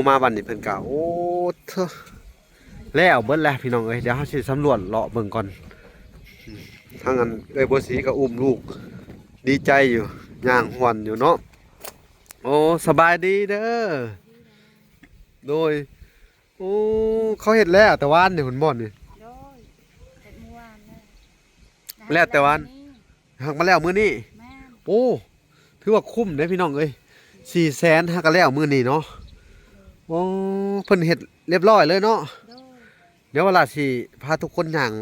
ມາບັດນີ້ເພິ່ນກະ ໂອ້ ເທີ ແລ້ວເບິດແລ້ວພີ່ນ້ອງເອີຍ. ດຽວເຮົາຊິສຳຫຼວດເລາະເບິ່ງກ່ອນ. ທາງອັນເອື້ອຍບົວສີກໍອຸ້ມລູກດີໃຈຢູ່ ຍ່າງຫວນຢູ່ເນາະ. ໂອ້ ສະບາຍດີເດີ. ໂດຍ. ໂອ້ ເຂົາເຮັດແລ້ວແຕ່ວານນີ້ພຸ້ນບໍ່ນີ້? ໂດຍ ເຮັດມື້ວານແລ້ວ ແລ້ວແຕ່ວານ ຫາກມາແລ້ວມື້ນີ້. ແມ່ນ. ໂອ້ ຖືວ່າຄຸ້ມເດ້ພີ່ນ້ອງເອີຍ ສີ່ແສນຫາກະແລ້ວມື້ນີ້ເນາະ. ໂອ້ ເພິ່ນເຮັດລຽບລ້ອຍເລີຍເນາະ. ໂດຍ. ດຽວວາລາຊິພາທຸກຄົນຍ່າງ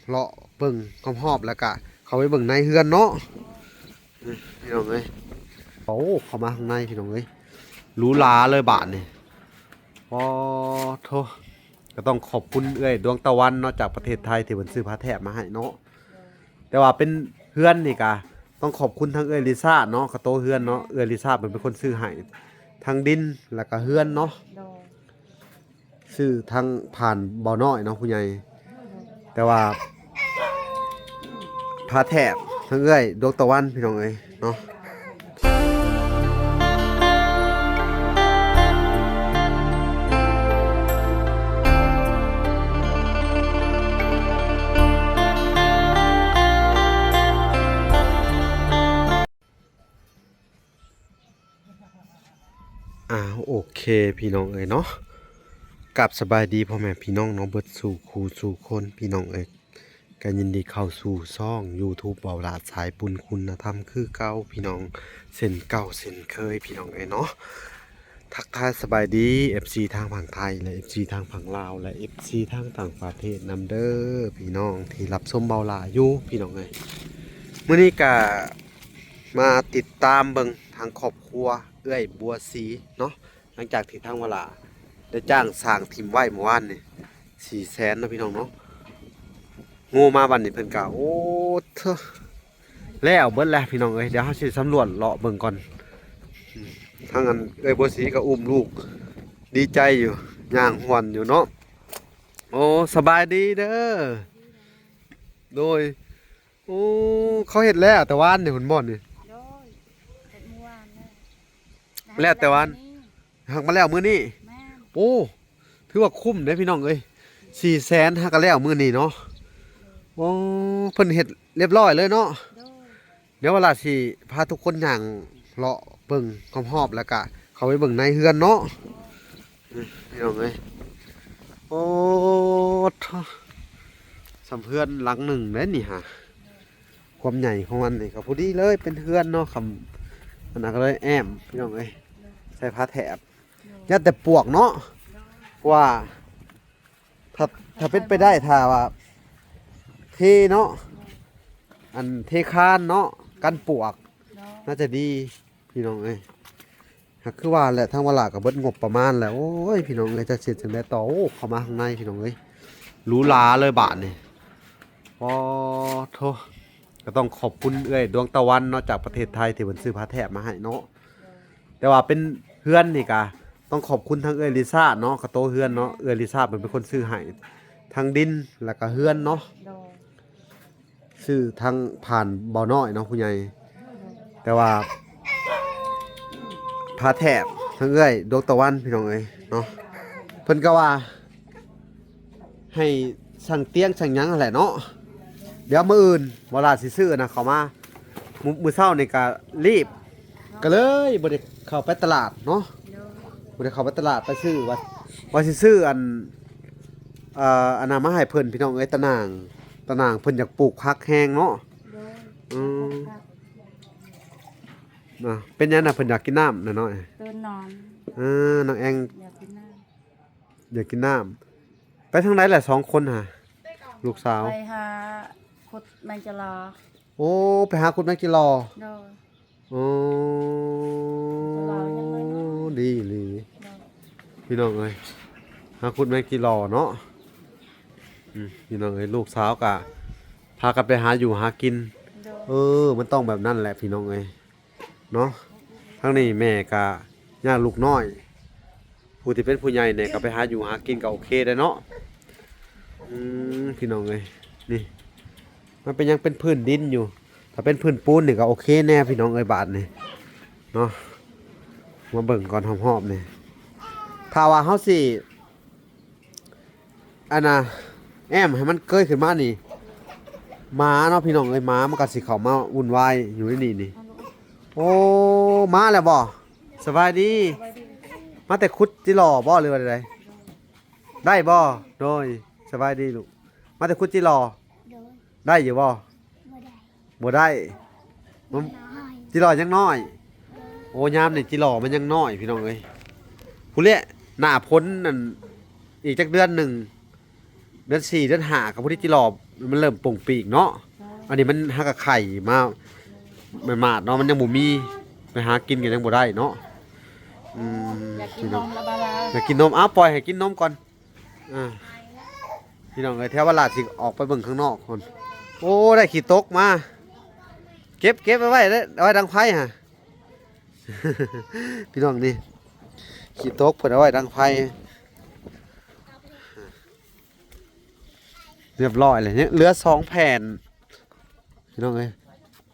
ເລາະເບິ່ງຮອບໆ ແລ້ວກະເຂົ້າໄປເບິ່ງໃນເຮືອນເນາະ. ນີ້ພີ່ນ້ອງເອີຍ ໂອ້ ເຂົ້າມາຂ້າງໃນພີ່ນ້ອງເອີຍ ຫຼູຫຼາເລີຍບາດນີ້. ອໍ ໂທ້ ກໍຕ້ອງຂອບຄຸນເອື້ອຍດວງຕາວັນເນາະ ຈາກປະເທດໄທ ທີ່ເພິ່ນຊື້ຜ້າແຖບມາໃຫ້ເນາະ. ແຕ່ວ່າເປັນເຮືອນນີ້ກະຕ້ອງຂອບຄຸນທາງເອື້ອຍລິຊາດເນາະ ກະໂຕເຮືອນເນາະ ເອື້ອຍລິຊາດເພິ່ນເປັນຄົນຊື້ໃຫ້ ທັງດິນແລ້ວກະເຮືອນເນາະ. ໂດຍ. ຊື້ທາງຜ່ານເບົານ້ອຍເນາະ ຜູ້ໃຫຍ່ ແຕ່ວ່າຜ້າແຖບທາງເອື້ອຍດວງຕາວັນ ພີ່ນ້ອງເອີຍເນາະ. ອ່າ ໂອເຄ ພີ່ນ້ອງເອີຍເນາະ ກາບສະບາຍດີພໍ່ແມ່ພີ່ນ້ອງເນາະ ເບິດສູ່ຄູ່ສູ່ຄົນ ພີ່ນ້ອງເອີຍ. ກໍຍິນດີເຂົ້າສູ່ຊ່ອງຢູທູບ ເບົາຫຼ້າສາຍບຸນຄຸນນະທຳຄືເກົ່າ ພີ່ນ້ອງ ເຊັ່ນເກົ່າເຊັ່ນເຄີຍ ພີ່ນ້ອງເອີຍເນາະ. ທັກທາຍສະບາຍດີ ເອັຟຊີ ທາງຝັ່ງໄທ ແລະ ເອັຟຊີ ທາງຝັ່ງລາວ ແລະ ເອັຟຊີ ທາງຕ່າງປະເທດນຳເດີ ພີ່ນ້ອງທີ່ຮັບຊົມເບົາຫຼ້າຢູ່ ພີ່ນ້ອງເອີຍ. ມື້ນີ້ກະມາຕິດຕາມເບິ່ງທາງຄອບຄົວເອື້ອຍບົວສີເນາະ ຫຼັງຈາກທີ່ທາງວາລາໄດ້ຈ້າງສ້າງຖິ້ມໄວ້ເມື່ອວານນີ້ ສີ່ແສນເນາະ ພີ່ນ້ອງເນາະ. ໂງມາບັດນີ້ເພິ່ນກະ ໂອ້ ເທີ ແລ້ວເບິດແລ້ວພີ່ນ້ອງເອີຍ. ດຽວເຮົາຊິສຳຫຼວດເລາະເບິ່ງກ່ອນ. ທາງອັນເອື້ອຍບົວສີກໍອຸ້ມລູກດີໃຈຢູ່ ຍ່າງຫວນຢູ່ເນາະ. ໂອ້ ສະບາຍດີເດີ. ໂດຍ. ໂອ້ ເຂົາເຮັດແລ້ວແຕ່ວານນີ້ພຸ້ນບໍ່ນີ້? ໂດຍ ເຮັດມື້ວານແລ້ວ ແລ້ວແຕ່ວານ ຫາກມາແລ້ວມື້ນີ້. ແມ່ນ. ໂອ້ ຖືວ່າຄຸ້ມເດ້ພີ່ນ້ອງເອີຍ ສີ່ແສນຫາກະແລ້ວມື້ນີ້ເນາະ. ໂອ້ ເພິ່ນເຮັດລຽບລ້ອຍເລີຍເນາະ. ໂດຍ. ດຽວວາລາຊິພາທຸກຄົນຍ່າງເລາະເບິ່ງຮອບໆ ແລ້ວກະເຂົ້າໄປເບິ່ງໃນເຮືອນເນາະ ພີ່ນ້ອງເອີຍ. ໂອ້ ສ່ຳເຮືອນຫຼັງໜຶ່ງເດ້ນີ້ຫາ ຄວາມໃຫຍ່ຂອງມັນນີ້ກໍພໍດີເລີຍ ເປັນເຮືອນເນາະ. ຄຳ ອັນນັ້ນກໍເລີຍແອ້ມ ພີ່ນ້ອງເອີຍ ໃສ່ຜ້າແຖບ. ໂດຍ. ຢ້ານແຕ່ປວກເນາະ ໂດຍ ເພາະວ່າ ຖ້າ ຖ້າເປັນໄປໄດ້ ຖ້າວ່າເທເນາະ ອັນເທຄານເນາະ ກັນປວກ ໂດຍ ໜ້າຈະດີ ພີ່ນ້ອງເອີຍ. ຫາກຄືວ່າແຫຼະ ທາງວາລາກໍເບິດງົບປະມານແລ້ວ. ໂອ້ຍ ພີ່ນ້ອງເອີຍ ຈັກຊິເຮັດຈັ່ງໃດຕໍ່. ໂອ້ ເຂົ້າມາຂ້າງໃນ ພີ່ນ້ອງເອີຍ ຫຼູຫຼາເລີຍບາດນີ້. ອໍ ໂທ້ ກໍຕ້ອງຂອບຄຸນເອື້ອຍດວງຕາວັນເນາະ ຈາກປະເທດໄທ ທີ່ເພິ່ນຊື້ຜ້າແຖບມາໃຫ້ເນາະ. ແຕ່ວ່າເປັນເຮືອນນີ້ກະຕ້ອງຂອບຄຸນທາງເອື້ອຍລິຊາດເນາະ ກະໂຕເຮືອນເນາະ ເອື້ອຍລິຊາດເພິ່ນເປັນຄົນຊື້ໃຫ້ ທັງດິນແລ້ວກະເຮືອນເນາະ. ໂດຍ. ຊື້ທາງຜ່ານເບົານ້ອຍເນາະ ຜູ້ໃຫຍ່ ແຕ່ວ່າຜ້າແຖບທາງເອື້ອຍດວງຕາວັນ ພີ່ນ້ອງເອີຍເນາະ ເພິ່ນກໍວ່າ ໃຫ້ສັ່ງຕຽງສັ່ງຫຍັງຫັ້ນແຫຼະເນາະ. ດຽວມື້ອື່ນວາລາຊິຊື້ນະເຂົ້າມາ. ມື້ ມື້ເຊົ້ານີ້ກະລີບ ກະເລີຍບໍ່ໄດ້ເຂົ້າໄປຕະຫຼາດເນາະ. ໂດຍ. ບໍ່ໄດ້ເຂົ້າໄປຕະຫຼາດ ໄປຊື້ວ່າ ວ່າຊິຊື້ອັນ ເອີ ອັນນັ້ນມາໃຫ້ເພິ່ນ ພີ່ນ້ອງເອີຍ ຕາໜ່າງ ຕາໜ່າງເພິ່ນຢາກປູກຜັກແຮງເນາະ. ໂດຍ. ອືມ ນະ ເປັນຫຍັງນະ ເພິ່ນຢາກກິນນ້ຳນ້ອຍໆ? ຕື່ນນອນ. ເອີ ນ້ອງແອງ ຢາກກິນນ້ຳ ຢາກກິນນ້ຳ. ໄປທາງໃດລະສອງຄົນຫາ ລູກສາວ? ໄປຫາຂຸດແມງຈະລໍ. ໂອ້ ໄປຫາຂຸດແມງຈະລໍ. ໂດຍ. ໂອ້ ຈະລໍຍັງນ້ອຍໆ ດີອີ່ຫຼີ. ໂດຍ. ພີ່ນ້ອງເອີຍ ຫາຂຸດແມງຈະລໍເນາະ. ອືມ ພີ່ນ້ອງເອີຍ ລູກສາວກະພາກັນໄປຫາຢູ່ຫາກິນ. ໂດຍ. ເອີ ມັນຕ້ອງແບບນັ້ນແຫຼະ ພີ່ນ້ອງເອີຍ. ເນາະ ທາງນີ້ແມ່ກະຍາກລູກນ້ອຍ ຜູ້ທີ່ເປັນຜູ້ໃຫຍ່ແດ່ກໍໄປຫາຢູ່ຫາກິນກໍໂອເຄໄດ້ເນາະ. ອືມ ພີ່ນ້ອງເອີຍ ນີ້ ມັນເປັນຫຍັງເປັນພື້ນດິນຢູ່ ຖ້າເປັນພື້ນປູນນີ້ກໍໂອເຄແດ່ ພີ່ນ້ອງເອີຍ. ບາດນີ້ເນາະ ມາເບິ່ງກ່ອນຮອບໆ ນີ້ ໄຜ ຖ້າວ່າເຮົາຊິ ອັນນ່າ ແອ້ມໃຫ້ມັນເກີຍຂຶ້ນມານີ້ ໝາເນາະພີ່ນ້ອງເອີຍ ໝາມັນກໍຊິເຂົ້າມາວຸ່ນວາຍຢູ່ໃນນີ້ນີ້. ໂອ້ ມາແລ້ວບໍ່? ສະບາຍດີ. ສະບາຍດີ. ມາແຕ່ຂຸດຈິຫຼໍ່ບໍ່ ຫຼືວ່າໃດ? ໄດ້ບໍ່? ໂດຍ ສະບາຍດີລູກ. ມາແຕ່ຂຸດຈິຫຼໍ່? ໂດຍ. ໄດ້ຢູ່ບໍ່? ບໍ່ໄດ້. ບໍ່ໄດ້ ມັນ ນ້ອຍ ຈິຫຼໍ່ຍັງນ້ອຍ. ໂອ້ ຍາມນີ້ຈິຫຼໍ່ມັນຍັງນ້ອຍພີ່ນ້ອງເອີຍ. ພຸ້ນແຫຼະ ໜ້າຝົນນັ້ນ ອີກຈັກເດືອນໜຶ່ງ ເດືອນສີ່ ເດືອນຫ້າ ກໍພໍດີຈິຫຼໍ່ມັນເລີ່ມປົ່ງປີກເນາະ. ອັນນີ້ມັນຫາກະໄຂ່ມາ ໝາດໆເນາະ ມັນຍັງບໍ່ມີ ໄປຫາກິນກໍຍັງບໍ່ໄດ້ເນາະ. ອືມ ຢາກກິນນົມລະບາລາ ຢາກກິນນົມ ເອົາ ປ່ອຍໃຫ້ກິນນົມກ່ອນ. ອ່າ ພີ່ນ້ອງເອີຍ ແຖວວ່າລາດຊິອອກໄປເບິ່ງຂ້າງນອກພຸ້ນ. ໂອ້ ໄດ້ຂີ້ຕົກມາ ເກັບ ເກັບໄວ້ໄວ້ເດີ ເອົາໄວ້ດັງໄຟຫາ ພີ່ນ້ອງນີ້ ຂີ້ຕົກເພິ່ນເອົາໄວ້ດັງໄຟ. ຮຽບຮ້ອຍແລ້ວ ຍັງເຫຼືອສອງແຜ່ນ ພີ່ນ້ອງເອີຍ.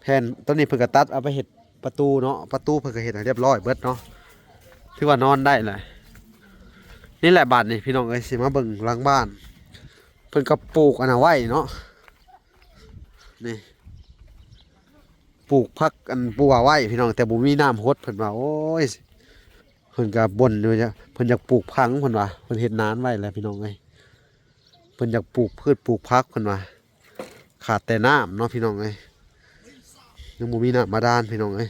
ແຜ່ນຕົວນີ້ເພິ່ນກໍຕັດເອົາໄປເຮັດປະຕູເນາະ ປະຕູເພິ່ນກໍເຮັດໃຫ້ຮຽບຮ້ອຍເບິດເນາະ ຖືວ່ານອນໄດ້ແຫຼະ. ນີ້ແຫຼະບາດນີ້ພີ່ນ້ອງເອີຍ ຊິມາເບິ່ງຫຼັງບ້ານ ເພິ່ນກໍປູກອັນນັ້ນໄວ້ເນາະ ນີ້ ປູກຜັກອັນບົວໄວ້ພີ່ນ້ອງ ແຕ່ບໍ່ມີນ້ຳຫົດ ເພິ່ນວ່າ ໂອ້ຍ ເພິ່ນກໍບົ່ນຢູ່ ເພິ່ນຢາກປູກຜັງ ເພິ່ນວ່າ ເພິ່ນເຮັດນານໄວ້ແລ້ວພີ່ນ້ອງເອີຍ. ເພິ່ນຢາກປູກພືດປູກຜັກ ເພິ່ນວ່າ ຂາດແຕ່ນ້ຳເນາະພີ່ນ້ອງເອີຍ ຍັງບໍ່ມີນ້ຳບາດານພີ່ນ້ອງເອີຍ.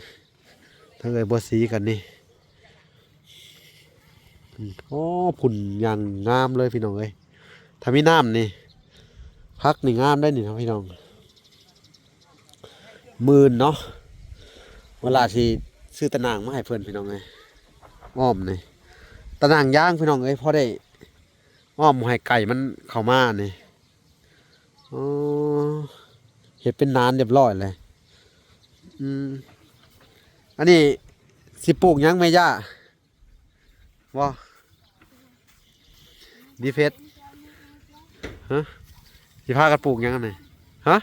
ທາງເອື້ອຍບົວສີກັນນີ້ ໂອ້ ພຸ້ນຢ່າງງາມເລີຍພີ່ນ້ອງເອີຍ. ຖ້າມີນ້ຳນີ້ ຜັກນີ້ງາມໄດ໋ນີ້ເນາະພີ່ນ້ອງ. ໝື່ນເນາະ ເວລາຊິຊື້ຕາໜ່າງມາໃຫ້ເພິ່ນພີ່ນ້ອງເອີຍ ອ້ອມນີ້ ຕາໜ່າງຢາງພີ່ນ້ອງເອີຍ ພໍໄດ້ອ້ອມ ບໍ່ໃຫ້ໄກ່ມັນເຂົ້າມານີ້. ອໍ ເຮັດເປັນນານຮຽບຮ້ອຍເລີຍ. ອືມ ອັນນີ້ຊິປູກຫຍັງແມ່ຍ່າ? ບໍ່ ດີເຟດ ຮະ ຊິພາກັນປູກຫຍັງອັນນີ້? ຮະ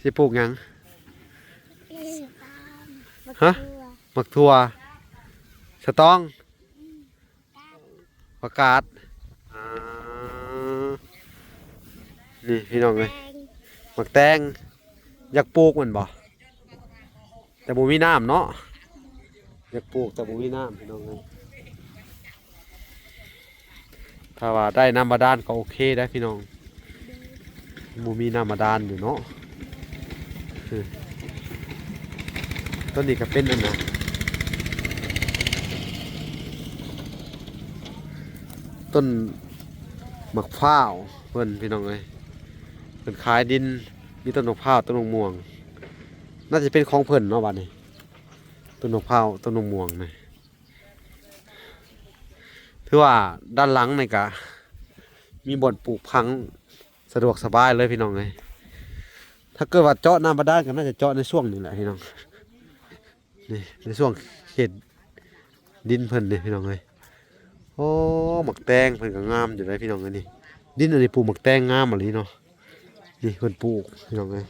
ຊິປູກຫຍັງ? ຮະ ໝາກຖົ່ວ ສະຕອງ ຜັກກາດ ອ່າ ນີ້ພີ່ນ້ອງເອີຍ ໝາກແຕງ ຢາກປູກແມ່ນບໍ່? ແຕ່ບໍ່ມີນ້ຳເນາະ ຢາກປູກແຕ່ບໍ່ມີນ້ຳພີ່ນ້ອງເອີຍ. ຖ້າວ່າໄດ້ນ້ຳບາດານກໍໂອເຄໄດ໋ພີ່ນ້ອງ ບໍ່ມີນ້ຳບາດານຢູ່ເນາະ. ຕົ້ນນີ້ກໍເປັນອັນນະ ຕົ້ນໝາກພ້າວເພິ່ນພີ່ນ້ອງເອີຍ ເພິ່ນຂາຍດິນ ມີຕົ້ນໝາກພ້າວ ຕົ້ນໝາກມ່ວງ ໜ້າຈະເປັນຂອງເພິ່ນເນາະບາດນີ້ ຕົ້ນໝາກພ້າວ ຕົ້ນໝາກມ່ວງນີ້. ຖືວ່າດ້ານຫຼັງນີ້ກະມີບ່ອນປູກຝັງສະດວກສະບາຍເລີຍພີ່ນ້ອງເອີຍ. ຖ້າເກີດວ່າເຈາະນ້ຳບາດານກໍໜ້າຈະເຈາະໃນຊ່ວງນີ້ແຫຼະພີ່ນ້ອງ ນີ້ໃນຊ່ວງເຂດດິນເພິ່ນນີ້ພີ່ນ້ອງເອີຍ. ໂອ້ ໝາກແຕງເພິ່ນກໍງາມຢູ່ເດ້ພີ່ນ້ອງເອີຍ. ນີ້ດິນອັນນີ້ປູກໝາກແຕງງາມອີ່ຫຼີເນາະ ນີ້ເພິ່ນປູກພີ່ນ້ອງເອີຍ.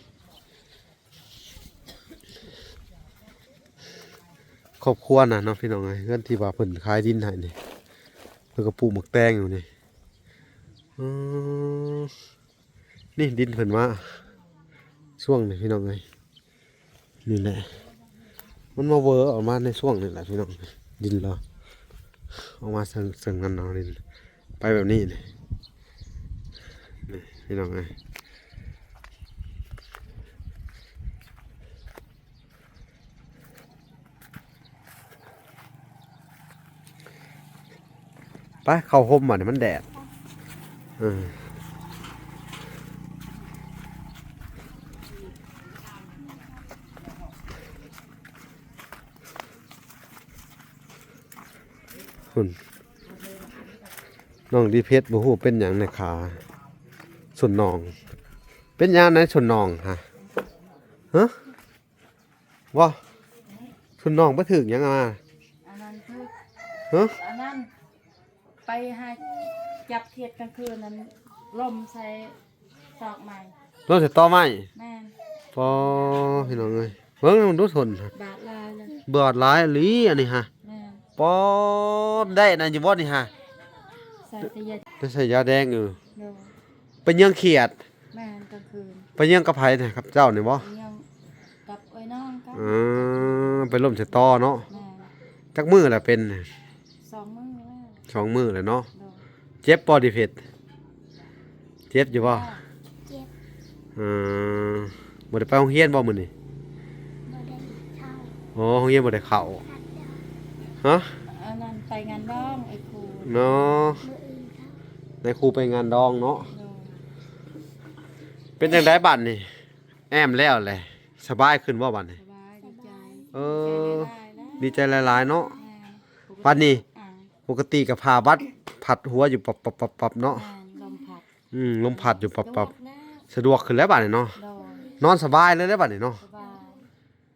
ຄອບຄົວນະເນາະພີ່ນ້ອງເອີຍ ເຮືອນທີ່ວ່າເພິ່ນຂາຍດິນໃຫ້ນີ້ ເພິ່ນກໍປູກໝາກແຕງຢູ່ນີ້. ເອີ ນີ້ດິນເພິ່ນມາຊ່ວງນີ້ພີ່ນ້ອງເອີຍ. ນີ້ແຫຼະ ມັນມາເວີອອກມາໃນຊ່ວງນີ້ແຫຼະພີ່ນ້ອງ ດິນລາວອອກມາເຊິ່ງ ເຊິ່ງນັ້ນເນາະ ດິນ ໄປແບບນີ້ນີ້ ນີ້ພີ່ນ້ອງເອີຍ. ໄປເຂົ້າຮົ່ມບາດນີ້ ມັນແດດ ເອີ. ພຸ້ນ ນ້ອງດີເພັດບໍ່ຮູ້ເປັນຫຍັງໃນຂາ ສົ້ນໜອງ ເປັນຫຍັງໃນສົ້ນໜອງຫະ? ຮະ? ບໍ່ ສົ້ນໜອງໄປຖືກຫຍັງມາ? ອັນນັ້ນຖືກ ຮະ? ອັນນັ້ນ ໄປຫາຈັບເຂດກາງຄືນນັ້ນ ລົມໃສ່ຕອກໄມ້ ລົມໃສ່ຕອກໄມ້ ແມ່ນ ປໍ ພີ່ນ້ອງເອີຍ ເບິ່ງດູສົ້ນ ບາດຫຼາຍເລີຍ ບາດຫຼາຍອີ່ຫຼີອັນນີ້ຫະ ແມ່ນ ປອດ ໄດ້ອັນນັ້ນຢູ່ບໍ່ນີ້ຫາ? ໃສ່ແຕ່ຢາ ໄດ້ໃສ່ຢາແດງ ເອີ ໂດຍ ໄປເຍືອງຂຽດ. ແມ່ນ ກາງຄືນ. ໄປເຍືອງກັບໃຜນະ? ກັບເຈົ້ານີ້ບໍ່? ໄປເຍືອງກັບເອື້ອຍນ້ອງກັນ. ເອີ ໄປລົ້ມໃສ່ຕໍເນາະ. ແມ່ນ. ຈັກມື້ລະເປັນ? ສອງມື້ແລ້ວ. ສອງມື້ແລ້ວເນາະ. ໂດຍ. ເຈັບບໍ່ດີເພັດ? ເຈັບຢູ່ບໍ່? ເຈັບ. ເອີ ບໍ່ໄດ້ໄປໂຮງຮຽນບໍ່ມື້ນີ້? ບໍ່ໄດ້ເຂົ້າ. ອໍ ໂຮງຮຽນບໍ່ໄດ້ເຂົ້າ. ຮະ? ອັນນັ້ນໄປງານດອງໄອ້ຄູເນາະ. ມື້ອື່ນເຂົ້າ. ໄອ້ຄູໄປງານດອງເນາະ. ໂດຍ. ເປັນຈັ່ງໃດບາດນີ້? ແອ້ມແລ້ວແຫຼະ ສະບາຍຂຶ້ນບໍ່ບາດນີ້? ສະບາຍ ດີໃຈ. ເອີ ດີໃຈຫຼາຍໆເນາະ. ແມ່ນ. ບາດນີ້ ອ່າ ປົກກະຕິກໍພາບັດພັດຫົວຢູ່ປັບໆໆໆເນາະ. ແມ່ນ ລົມພັດ. ອືມ ລົມພັດຢູ່ປັບໆ ສະດວກແລ້ວ ສະດວກຂຶ້ນແລ້ວບາດນີ້ເນາະ. ໂດຍ. ນອນສະບາຍເລີຍເດ້ບາດນີ້ເນາະ. ສະບາຍ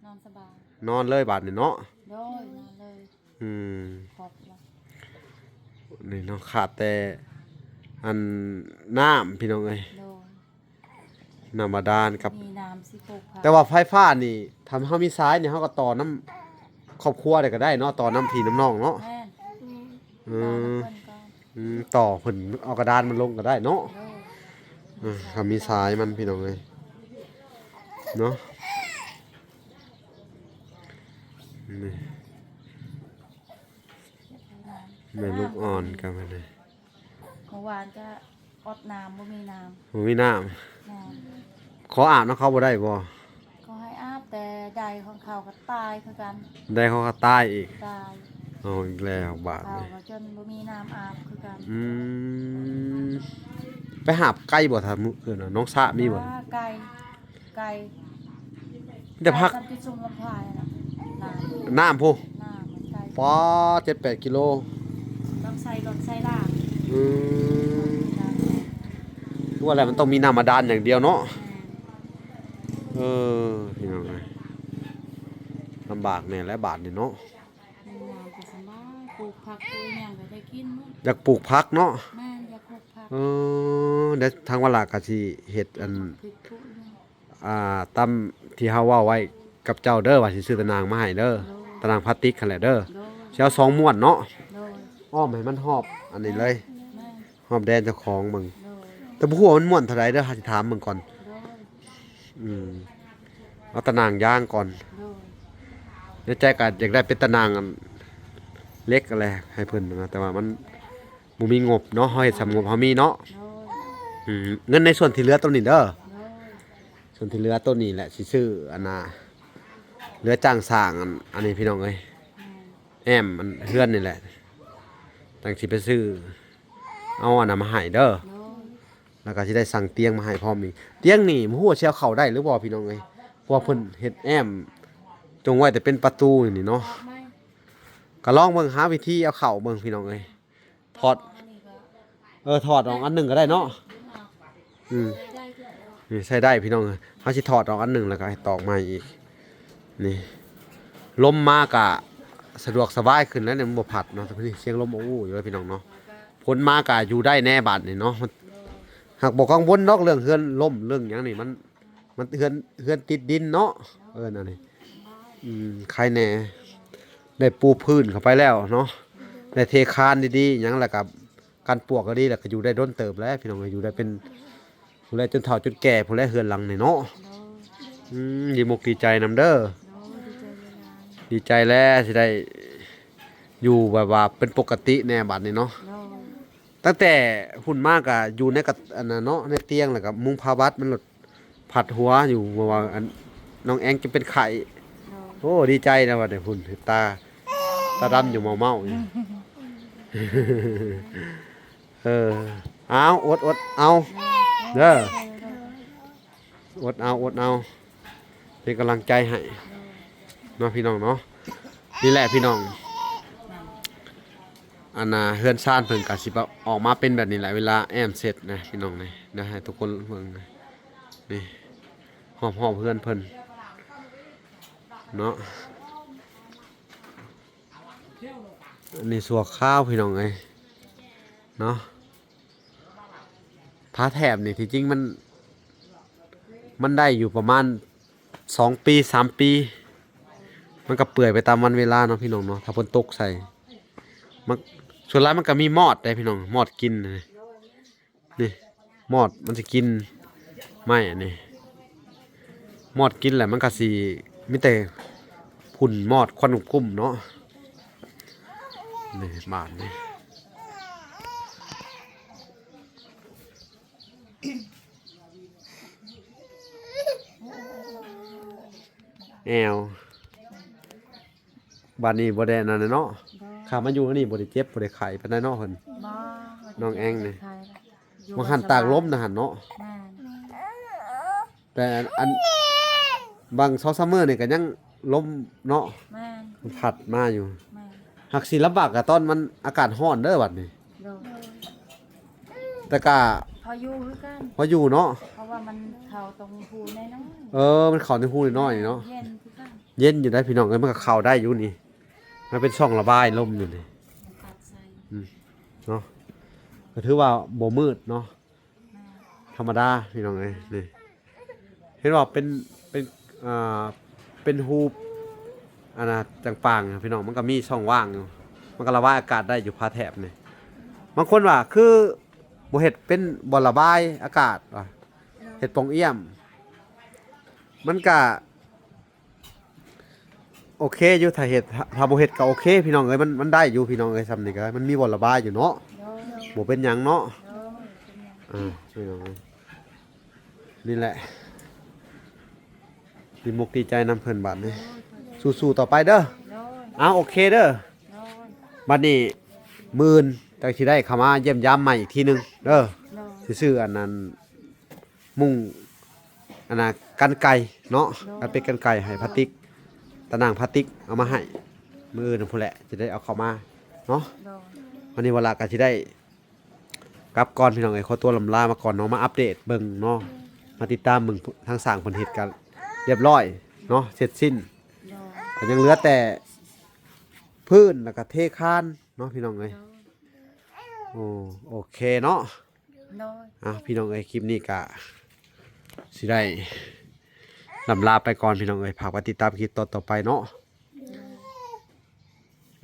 ນອນສະບາຍ. ນອນເລີຍບາດນີ້ເນາະ. ໂດຍ ນອນເລີຍ. ອືມ ຄອບລະ ນີ້ເນາະ ຂາດແຕ່ອັນ ນ້ຳ ພີ່ນ້ອງເອີຍ. ໂດຍ. ນ້ຳບາດານກັບ ມີນ້ຳຊິປູກຜັກ. ແຕ່ວ່າໄຟຟ້ານີ້ ຖ້າເຮົາມີສາຍນີ້ ເຮົາກໍຕໍ່ນຳຄອບຄົວໄດ້ກໍໄດ້ເນາະ ຕໍ່ນຳພີ່ນຳນ້ອງເນາະ. ແມ່ນ. ອືມ ຕໍ່ເພິ່ນກໍ ອືມ ຕໍ່ເພິ່ນເອົາກະດານມັນລົງກໍໄດ້ເນາະ. ໂດຍ. ເອີ ຖ້າມີສາຍມັນ ພີ່ນ້ອງເອີຍ ເນາະ. ນີ້ ແມ່ລູກອ່ອນກັນ ມື້ວານກໍ ອອດນ້ຳ ບໍ່ມີນ້ຳ ບໍ່ມີນ້ຳ. ແມ່ນ. ຂໍອາບນຳເຂົາບໍ່ໄດ້ບໍ່? ກໍໃຫ້ອາບ ແຕ່ໄດຂອງເຂົາກໍຕາຍຄືກັນ. ໄດເຂົາກໍຕາຍອີກ. ຕາຍ. ເອົາອີກແລ້ວບາດນີ້ ເຂົາກໍຈົນບໍ່ມີນ້ຳອາບຄືກັນ. ອືມ ໄປຫາບໄກບໍ່? ຖ້າມື້ຄືນໜອງສະມີບໍ່? ອ່າ ໄກ. ໄກ ແຕ່ພັກ ໄກສ່ຳຈຸດຊຸມລຳພາຍນະ ນ້ຳ ນ້ຳພຸ້ນ. ນ້ຳມັນໄກ ປາ ເຈັດແປດກິໂລ ຕ້ອງໃຊ້ລົດໃຊ້ລາງ. ອືມ ຄືວ່າແຫຼະ ມັນຕ້ອງມີນ້ຳບາດານຢ່າງດຽວເນາະ. ແມ່ນ. ເອີ ພີ່ນ້ອງເອີຍ ລຳບາກແດ່ແຫຼະບາດນີ້ເນາະ. ແມ່ນ ກໍສະບາຍ ປູກຜັກປູກຫຍັງກໍໄດ້ກິນໝົດ. ຢາກປູກຜັກເນາະ. ແມ່ນ ຢາກປູກຜັກ. ເອີ ແລ້ວທາງວາລາກໍຊິເຮັດອັນ ຜັກ ປູກຫຍັງ ອ່າ ຕາມທີ່ເຮົາເວົ້າໄວ້ກັບເຈົ້າເດີ ວ່າຊິຊື້ຕາໜ່າງມາໃຫ້ເດີ. ໂດຍ. ຕາໜ່າງພລາສຕິກຫັ້ນແຫຼະເດີ. ໂດຍ. ຊິເອົາສອງມ້ວນເນາະ. ໂດຍ. ອ້ອມໃຫ້ມັນຮອບອັນນີ້ເລີຍ. ແມ່ນ. ຮອບແດນເຈົ້າຂອງເບິ່ງ. ໂດຍ. ແຕ່ບໍ່ຮູ້ວ່າມັນມ້ວນເທົ່າໃດເດີ ເຮົາຊິຖາມເບິ່ງກ່ອນ. ໂດຍ. ອືມ ເອົາຕາໜ່າງຢາງກ່ອນ. ໂດຍ. ໃນໃຈກໍຢາກໄດ້ເປັນຕາໜ່າງອັນເຫຼັກຫັ້ນແຫຼະ ໃຫ້ເພິ່ນນະ ແຕ່ວ່າມັນ ບໍ່ມີງົບເນາະ ເຮົາເຮັດສ່ຳງົບເຮົາມີເນາະ. ໂດຍ. ອືມ ເງິນໃນສ່ວນທີ່ເຫຼືອໂຕນີ້ເດີ. ໂດຍ. ສ່ວນທີ່ເຫຼືອໂຕນີ້ແຫຼະ ຊິຊື້ອັນນ່າ ເຫຼືອຈ້າງສ້າງອັນ ອັນນີ້ພີ່ນ້ອງເອີຍ. ແມ່ນ. ແອ້ມອັນເຮືອນນີ້ແຫຼະ ຈັ່ງຊິໄປຊື້ເອົາອັນນັ້ນມາໃຫ້ເດີ. ໂດຍ. ແລ້ວກໍຊິໄດ້ສັ່ງຕຽງມາໃຫ້ພ້ອມນີ້ ຕຽງນີ້ບໍ່ຮູ້ວ່າຊິເອົາເຂົ້າໄດ້ຫຼືບໍ່ພີ່ນ້ອງເອີຍ ເພາະວ່າເພິ່ນເຮັດແອ້ມ ຈົ່ງໄວ້ແຕ່ເປັນປະຕູນີ້ເນາະ. ກໍລອງເບິ່ງ ຫາວິທີເອົາເຂົ້າເບິ່ງພີ່ນ້ອງເອີຍ. ຖອດ ເອີ ຖອດອອກອັນໜຶ່ງກໍໄດ້ເນາະ. ອືມ ນີ້ໃຊ້ໄດ້ພີ່ນ້ອງເອີຍ ເຮົາຊິຖອດອອກອັນໜຶ່ງ ແລ້ວກໍໃຫ້ຕອກໃໝ່ອີກ. ນີ້ ລົມມາກະສະດວກສະບາຍຂຶ້ນແລ້ວ ມັນບໍ່ພັດເນາະ. ແຕ່ນີ້ສຽງລົມໂອ້ຢູ່ແລ້ວພີ່ນ້ອງເນາະ ຝົນມາກະຢູ່ໄດ້ແນ່ບາດນີ້ເນາະ. ຫາກບໍ່ກັງວົນດອກເລື່ອງເຮືອນລົ້ມເລື່ອງຫຍັງນີ້ ມັນ ມັນເຮືອນ ເຮືອນຕິດດິນເນາະ ເອີ້ນອັນນີ້. ອືມ ໄຄແນ່ ໄດ້ປູພື້ນເຂົ້າໄປແລ້ວເນາະ ໄດ້ເທຄານດີໆຫຍັງ ແລ້ວກໍກັນປວກກໍດີ ແລ້ວກໍຢູ່ໄດ້ດົນເຕີບແລ້ວພີ່ນ້ອງ ຢູ່ໄດ້ເປັນ ຜູ້ແລ ຈົນເຖົ້າຈົນແກ່ ຜູ້ແລ ເຮືອນຫຼັງນີ້ເນາະ. ໂດຍ. ອືມ ດີມົກດີໃຈນຳເດີ. ໂດຍ ດີໃຈຫຼາຍໆ ດີໃຈແລ້ວ ຊິໄດ້ຢູ່ແບບວ່າເປັນປົກກະຕິແນ່ບາດນີ້ເນາະ. ໂດຍ. ຕັ້ງແຕ່ພຸ້ນມາກໍຢູ່ໃນກະ ອັນນັ້ນເນາະ ໃນຕຽງ ແລ້ວກໍມຸງຜ້າບັດ ມັນ ພັດຫົວຢູ່ ເພາະວ່າອັນນ້ອງແອງຈະເປັນໄຂ້. ໂດຍ. ໂອ້ ດີໃຈນະວ່າໄດ້ພຸ້ນ ຕາ ຕາດຳຢູ່ເມົາໆຢູ່. ເອີ ເອົາ ອົດໆເອົາເດີ ອົດເອົາ ອົດເອົາ ເປັນກຳລັງໃຈໃຫ້ເນາະພີ່ນ້ອງເນາະ. ນີ້ແຫຼະພີ່ນ້ອງ ອັນນ່າ ເຮືອນຊານເພິ່ນກໍຊິອອກມາເປັນແບບນີ້ແຫຼະ ເວລາແອ້ມເສັດນະພີ່ນ້ອງ. ນີ້ ດຽວໃຫ້ທຸກຄົນເບິ່ງ ນີ້ ຮອບໆເຮືອນເພິ່ນເນາະ. ອັນນີ້ຊົ່ວຄາວພີ່ນ້ອງເອີຍເນາະ. ຜ້າແຖບນີ້ທີ່ຈິງມັນ ມັນໄດ້ຢູ່ປະມານສອງປີ ສາມປີ ມັນກໍເປື່ອຍໄປຕາມວັນເວລາເນາະພີ່ນ້ອງເນາະ ຖ້າຝົນຕົກໃສ່. ມັນ ສ່ວນຫຼາຍມັນກໍມີມອດເດ້ພີ່ນ້ອງ ມອດກິນ ນີ້ ມອດມັນຊິກິນໄມ້ອັນນີ້ ມອດກິນແລ້ວມັນກໍຊິມີແຕ່ຝຸ່ນມອດຄວັນກຸ້ມໆເນາະ. ນີ້ບາດນີ້ ແອວ ບາດນີ້ບໍ່ໄດ້ອັນນັ້ນແຫຼະເນາະ. ບໍ່ ຂ້າມາຢູ່ນີ້ບໍ່ໄດ້ເຈັບບໍ່ໄດ້ໄຂ້ປານໃດເນາະເພິ່ນ. ບໍ່ ນ້ອງແອງນີ້ ບໍ່ໄດ້ເຈັບບໍ່ໄດ້ໄຂ້ລະ ຢູ່ ວ່າຫັ້ນຕາກລົມນະຫັ້ນເນາະ. ແມ່ນ ແຕ່ອັນ ບາງສອງສາມມື້ນີ້ກໍຍັງລົມເນາະ. ແມ່ນ ມັນພັດມາຢູ່. ແມ່ນ ຫາກຊິລຳບາກກໍຕອນມັນອາກາດຮ້ອນເດີບັດນີ້. ໂດຍ ແຕ່ກະ ພໍຢູ່ຄືກັນ ພໍຢູ່ເນາະ ເພາະວ່າມັນເຂົ້າຕອງຮູນ້ອຍໆ. ເອີ ມັນເຂົ້າໃນຮູນ້ອຍໆເນາະ. ເຢັນຄືກັນ ເຢັນຢູ່ໄດ໋ພີ່ນ້ອງເອີຍ ມັນກໍເຂົ້າໄດ້ຢູ່ນີ້ ມັນເປັນຊ່ອງລະບາຍລົມຢູ່ນີ້ ມັນຕັດໃສ່ ອືມ ເນາະ ກໍຖືວ່າບໍ່ມືດເນາະ. ແມ່ນ ທຳມະດາພີ່ນ້ອງເອີຍ ນີ້ ເຫັນວ່າເປັນ ເປັນ ອ່າ ເປັນຮູບ ອັນນ່າ ຈັ່ງປາງພີ່ນ້ອງ ມັນກໍມີຊ່ອງວ່າງຢູ່ ມັນກໍລະບາຍອາກາດໄດ້ຢູ່ ຝາແຖບນີ້. ບາງຄົນວ່າຄືບໍ່ເຮັດເປັນບ່ອນລະບາຍອາກາດວ່າ ເຮັດປ່ອງອ້ຽມ ມັນກະ ໂອເຄຢູ່ ຖ້າເຮັດ ຖ້າ ຖ້າບໍ່ເຮັດກໍໂອເຄພີ່ນ້ອງເອີຍ ມັນ ມັນໄດ້ຢູ່ພີ່ນ້ອງເອີຍ ຊ່ຳນີ້ກໍໄດ້ ມັນມີບ່ອນລະບາຍຢູ່ເນາະ. ໂດຍ ບໍ່ເປັນຫຍັງເນາະ. ໂດຍ ອ່າ ພີ່ນ້ອງເອີຍ ນີ້ແຫຼະ ດີມົກດີໃຈນຳເພິ່ນບາດນີ້. ໂດຍ ສູ້ໆຕໍ່ໄປເດີ. ໂດຍ ເອົາ ໂອເຄເດີ. ໂດຍ ບາດນີ້ມື້ອື່ນຈັ່ງຊິໄດ້ເຂົ້າມາຢ້ຽມຢາມໃໝ່ອີກທີໜຶ່ງເດີ. ໂດຍ ຊິຊື້ອັນນັ້ນ ມຸ້ງ ອັນນ່າ ກັນໄກ່ເນາະ. ໂດຍ ກັນເປັດກັນໄກ່ໃຫ້ພາຕິກ ຕາໜ່າງພາຕິກເອົາມາໃຫ້ ມື້ອື່ນພຸ້ນແຫຼະ ຈະໄດ້ເອົາເຂົ້າມາເນາະ. ໂດຍ ວັນນີ້ວາລາກໍຊິໄດ້ກັບກ່ອນພີ່ນ້ອງເອີຍ ຂໍຕົວລຳລາມາກ່ອນເນາະ ມາອັບເດດເບິ່ງເນາະ ມາຕິດຕາມເບິ່ງທາງຊ່າງເພິ່ນເຮັດກັນຮຽບຮ້ອຍເນາະ ເສັດສິ້ນ. ໂດຍ ກໍຍັງເຫຼືອແຕ່ພື້ນ ແລ້ວກໍເທຄານເນາະ ພີ່ນ້ອງເອີຍ. ໂດຍ ໂອ້ ໂອເຄເນາະ. ໂດຍ ອ່ະ ພີ່ນ້ອງເອີຍ ຄລິບນີ້ກະຊິໄດ້ລຳລາໄປກ່ອນພີ່ນ້ອງເອີຍ ຝາກໄວ້ຕິດຕາມຄລິບຕໍ່ໆໄປເນາະ.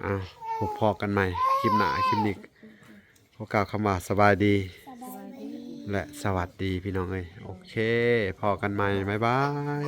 ອ່ະ ພົບພໍ້ກັນໃໝ່ຄລິບໜ້າ ຄລິບນີ້ຂໍກ່າວຄຳວ່າສະບາຍດີ ສະບາຍດີ ແລະ ສະຫວັດດີພີ່ນ້ອງເອີຍ. ໂອເຄ ພໍ້ກັນໃໝ່ ບາຍບາຍ.